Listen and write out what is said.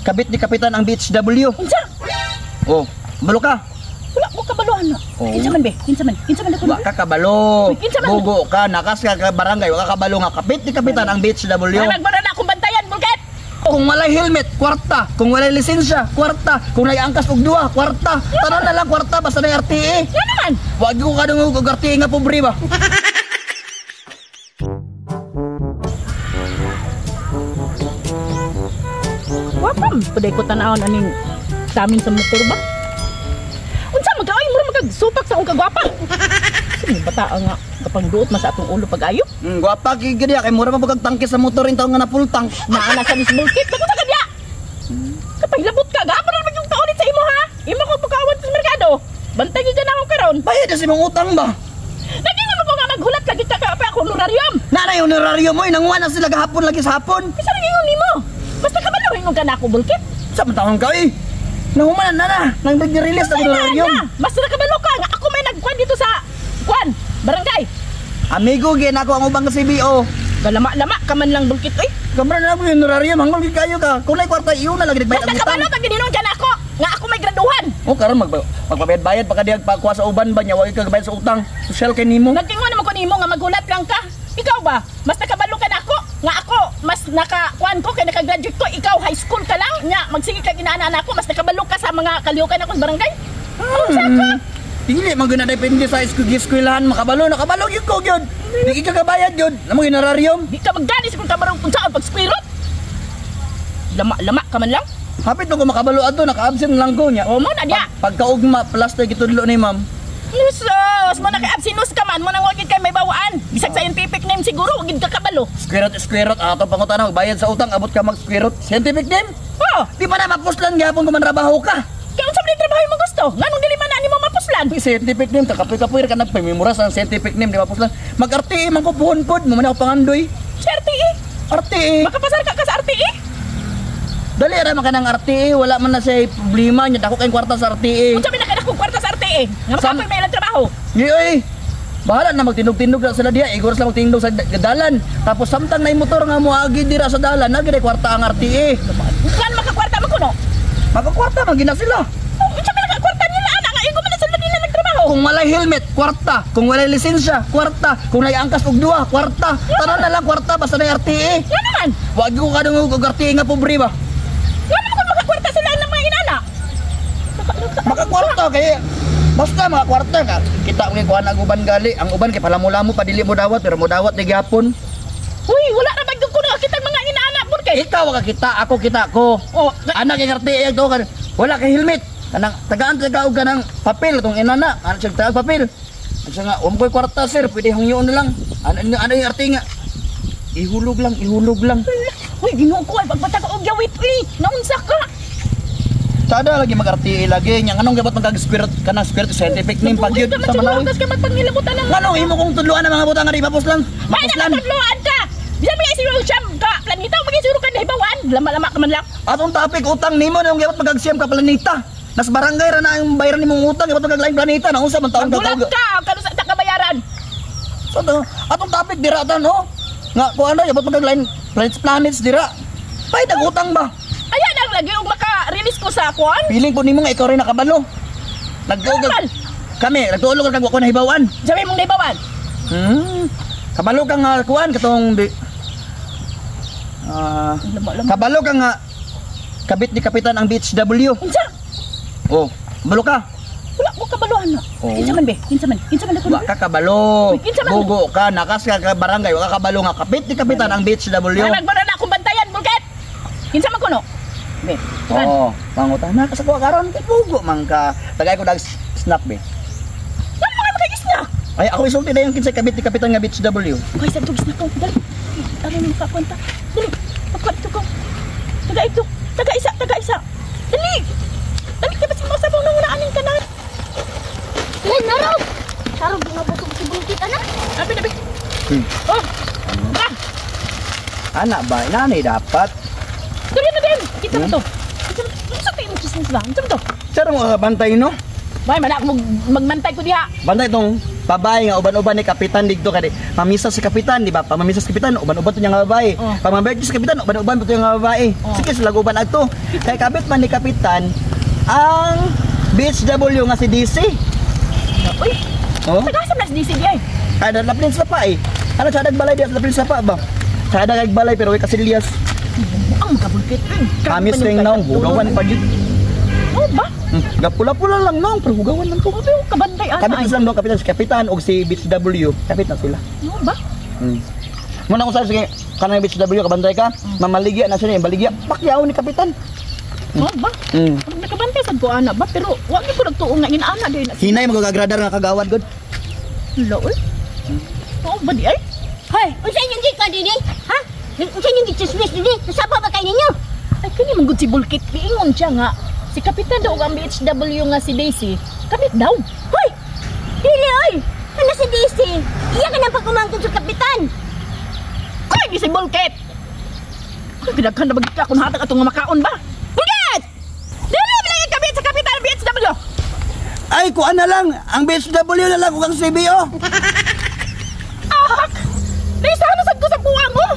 Kabit ni Kapitan ang BHW. Unsa? Oh, kabalo ka. Wala ko kabaluhan na. Oo. Kinsa man be? Kinsa man? Kinsa man ako? Wa ka kabalo. Uy, kinsa man? Bugo ka, nakas ka ka barangay, wa ka kabalo nga kapit ni Kapitan ang BHW. Nagmara na akong bantayan, bulkit. Kung walay helmet, kwarta. Kung walay lisensya, kwarta. Kung naiangkas og duha, kwarta. Tanan na lang kwarta basta na RTA. Nga naman. Wag ko kadungog og RTA nga pobre ba. Wapam, puday ko tanawon aning samin sa motor ba? Unsa man ka ay mura magsupak sa akong kagwapa. Sino bata nga kapangduot man sa atong ulo pag-ayo? Gwapa kay gid kay mura man pag tangke sa motor in taon nga na full tank. Naala sa Miss Bulkit, bago sa kadya. Kapag labot ka, gapon na naman yung taon sa imo ha. Imo ko pagkawat sa merkado. Bantay gid na akong karon. Bayad na sa imong utang ba? Naging mo ko nga maghulat lagi ka ka pa akong honorarium. Nanay honorarium mo, nanguha na sila gahapon lagi sa hapon. Bisa nang ingon nimo. Basta kabalo ingon ka na ako Bulkit. Sa man taon ka eh. Nahuman na na, nang nag-release ang honorarium. Na, basta nakabalo ka nga ako may nagkuan dito sa kuan, barangay. Amigo, gin ako ang ubang CBO. Galama-lama ka man lang Bulkit oy. Kamara na mo yung honorarium, hangol gid kayo ka. Kung nay kwarta iyo na lagi nagbayad Basta ang utang. kabalo ka gininon ka na ako nga ako may graduhan. Oh, karon magpabayad-bayad pa ka diag pagkuha sa uban ba niya, wa ka bayad sa utang. Social kay nimo. Nagtingon naman ko nimo nga maghulat lang ka. Ikaw ba? Mas nakabalo ka na ako. Nga ako, mas naka kuan ko kay nakagraduate ko, ikaw high school ka lang. Nya, magsige ka ginaana na ako, mas nakabalo ka sa mga kalihukan ako sa barangay. Unsa ka? Dili man gyud na depende sa eskwelahan makabalo, nakabalo gyud ko gyud. Di ka kabayad gyud. Namo honorarium. Di ka magganis kung kamarong kung saan pag squirot. Lama-lama ka man lang. Hapit mo ko makabalo adto, naka-absent lang ko niya. O mo na diya. Pagkaugma plus na gitudlo ni ma'am. Jesus, mo naka-absinus ka man, mo nang wagid kay may bawaan. Bisag scientific name siguro, wagid ka kabalo. Square root, square root. Ato pangutana magbayad sa utang, abot ka mag square root. Scientific name? Oh, Di pa na mapuslan gihapon kung manrabaho ka. kaya unsa man trabaho mo gusto? Nganong dili man na nimo mapuslan? Uy, scientific name, kakapoy-kapoy ka nagpamemora sa scientific name, di ba puslan? Mag-RTE man ko puhon pod, mo man ako pangandoy. Sa RTE. RTE. Makapasar ka ka sa RTE. Dali ra man ka ng RTE, wala man na siya problema niya, dako kayong kwarta sa RTE. Unsa man nakadakong kwarta sa RTE? Nga makapoy may ilang trabaho. Oy, bahala na magtindog-tindog na sila diya, igor sila magtindog sa dalan. Tapos samtang na motor nga moagi dira sa dalan, na gid kwarta ang RTE. Kan makakwarta man kuno. Makakwarta man gina sila. Oh, unsa man nakakwarta nila ana nga igo man na sila nila nagtrabaho. Kung walay helmet, kwarta. Kung walay lisensya, kwarta. Kung naiangkas og duha, kwarta. Tanan na lang kwarta basta na RTE. Nga naman. Wag ko kadungog og RTE nga pobre ba. Nga naman kung makakwarta sila ng mga inana. Makakwarta kay basta makakwarta ka. Kita mo kay kuan ang uban gali. Ang uban kay palamo-lamo pa dili mo dawat pero mo dawat ni gyapon. Uy, wala ra ba gyud kuno kita mga inaana burke. Ikaw ka kita, ako kita ko. Oh, Anak kay RTE to kan. Wala kay helmet. Kanang tagaan taga og kanang papel tong inana. Ano siya taga papel. Ano siya nga, um ko'y kwarta sir, pwede hangyoon na lang. Ano ano, ano yung RTE nga? Ihulog lang, ihulog lang. Uy, Ginoo ko ay pagbata ka og yawit uy. Naunsa ka? Sada lagi mag-RTE lagi. Nya nganong gabot magkag square root kanang square root scientific name pag yun Nabuhi ka man sa siguro Manawi. kas ka magpanghilabutan ng Nganong imo kong tudloan ang mga butang nga di mapuslan? May Mapuslan. nakatudloan ka. Bisan may siguro siyam ka planeta, maging siguro ka nahibawaan. Lama-lama ka man lang. Atong topic utang nimo nang gabot magkag siyam ka planeta. Nas barangay ra na ang bayaran nimong utang gabot magkag laing planeta na unsa man taon ka Magulat ka kanu sa kabayaran. So to, atong topic dira tan oh. Nga kuan ra gabot magkag laing planets planets dira. Pay utang ba? Ayan ang lagi og maka-release ko sa kuan. Feeling po nimo nga ikaw rin nakabalo. Nagtuog Normal. kami, nagtuolog kag wa ko nahibawan. Sabi mong nahibawan. Kabalo ka nga kuan katong di Lama-lama. kabalo ka nga kabit ni Kapitan ang BHW. Unsa? Oh, kabalo ka. Wala ko kabaluhan na. Oo. Kinsa man be? Kinsa man? Kinsa man ako? Wa ka kabalo. Uy, kinsa man? Bugo ka, nakas ka ka barangay, wa ka kabalo nga kabit ni Kapitan ang BHW. Ay, magmura na akong bantayan, bulket. Kinsa man kuno? Be. Turan. Oo, pangutana ka sa kuha karon kay bugo man ka. Tagay ko dag snack be. Wala mga makagisna. Ay, ako isulti na yung kinsay kabit ni Kapitan nga BHW. Kay sa tugis na ko. Dali. Ano mo makakwenta? Dali. Pagkwento ko. Taga ito. Taga isa, taga isa. Dali. Dali ka ba si Mosa nung naanin ka na? Uy, naro! Tarong ginabutong si Bulkit, anak. Abi, abi. Oh. Ah, Ana ba, inanay dapat. dali na din. Kita mo to. Kita mo. Unsa tayo mo chismis ba? Unsa mo to? Sir, mo bantay no? Bay, man ako magmantay ko diha. Bantay tong babae nga uban-uban ni kapitan didto kay mamisa si kapitan, di ba? Pamamisa si kapitan, uban-uban to niya nga babae. Oh. Pamabirthday si kapitan, uban-uban to niya nga babae. Oh. Sige sila uban adto. Kay kabit man ni kapitan ang BHW nga si DC. Uy, Oh. tagasa na si DC di ay. Ay, na sa pa eh. Ano sa balay diya sa Prince pa ba? Sa balay pero way kasilyas. Ang kabulkit. Kamis ring naong hugawan pa gyud. Oh ba? Gapula-pula lang naong pero hugawan lang ko. Oh, pero kabantay ana Kapit ay. na sila doon, kapitan si kapitan o si BHW. Kapit na sila. No ba? Muna ko sa sige, kanang BHW kabantay ka, mamaligya na siya niya, baligya, pakyaw ni kapitan. No ba? Nakabantay sad ko ana ba pero wa gyud ko nagtuo nga inaana di na. Hinay magagradar nga kagawad god. Lo oy. Oo ba di ay? Hoy, unsa inyong gikan dinhi? Ha? Unsa inyong gitsismis dinhi? Nasaba ba kay ninyo? Ay kini man gud si Bulkit giingon siya nga si kapitan daw ug ang BHW nga si Daisy kabit daw. Hoy! Dili oy! Kana si Daisy. Iya ka nang pag-umangkon sa kapitan. Kay ni si Bulkit. Ay gidaghan na bagit ka kung hatag atong nga makaon ba? Bulkit! Dili bilay kabit sa kapitan BHW. Ay, kuan na lang, ang BHW na lang ug ang CBO. Ahak! Naisano sad ko sa buwang mo.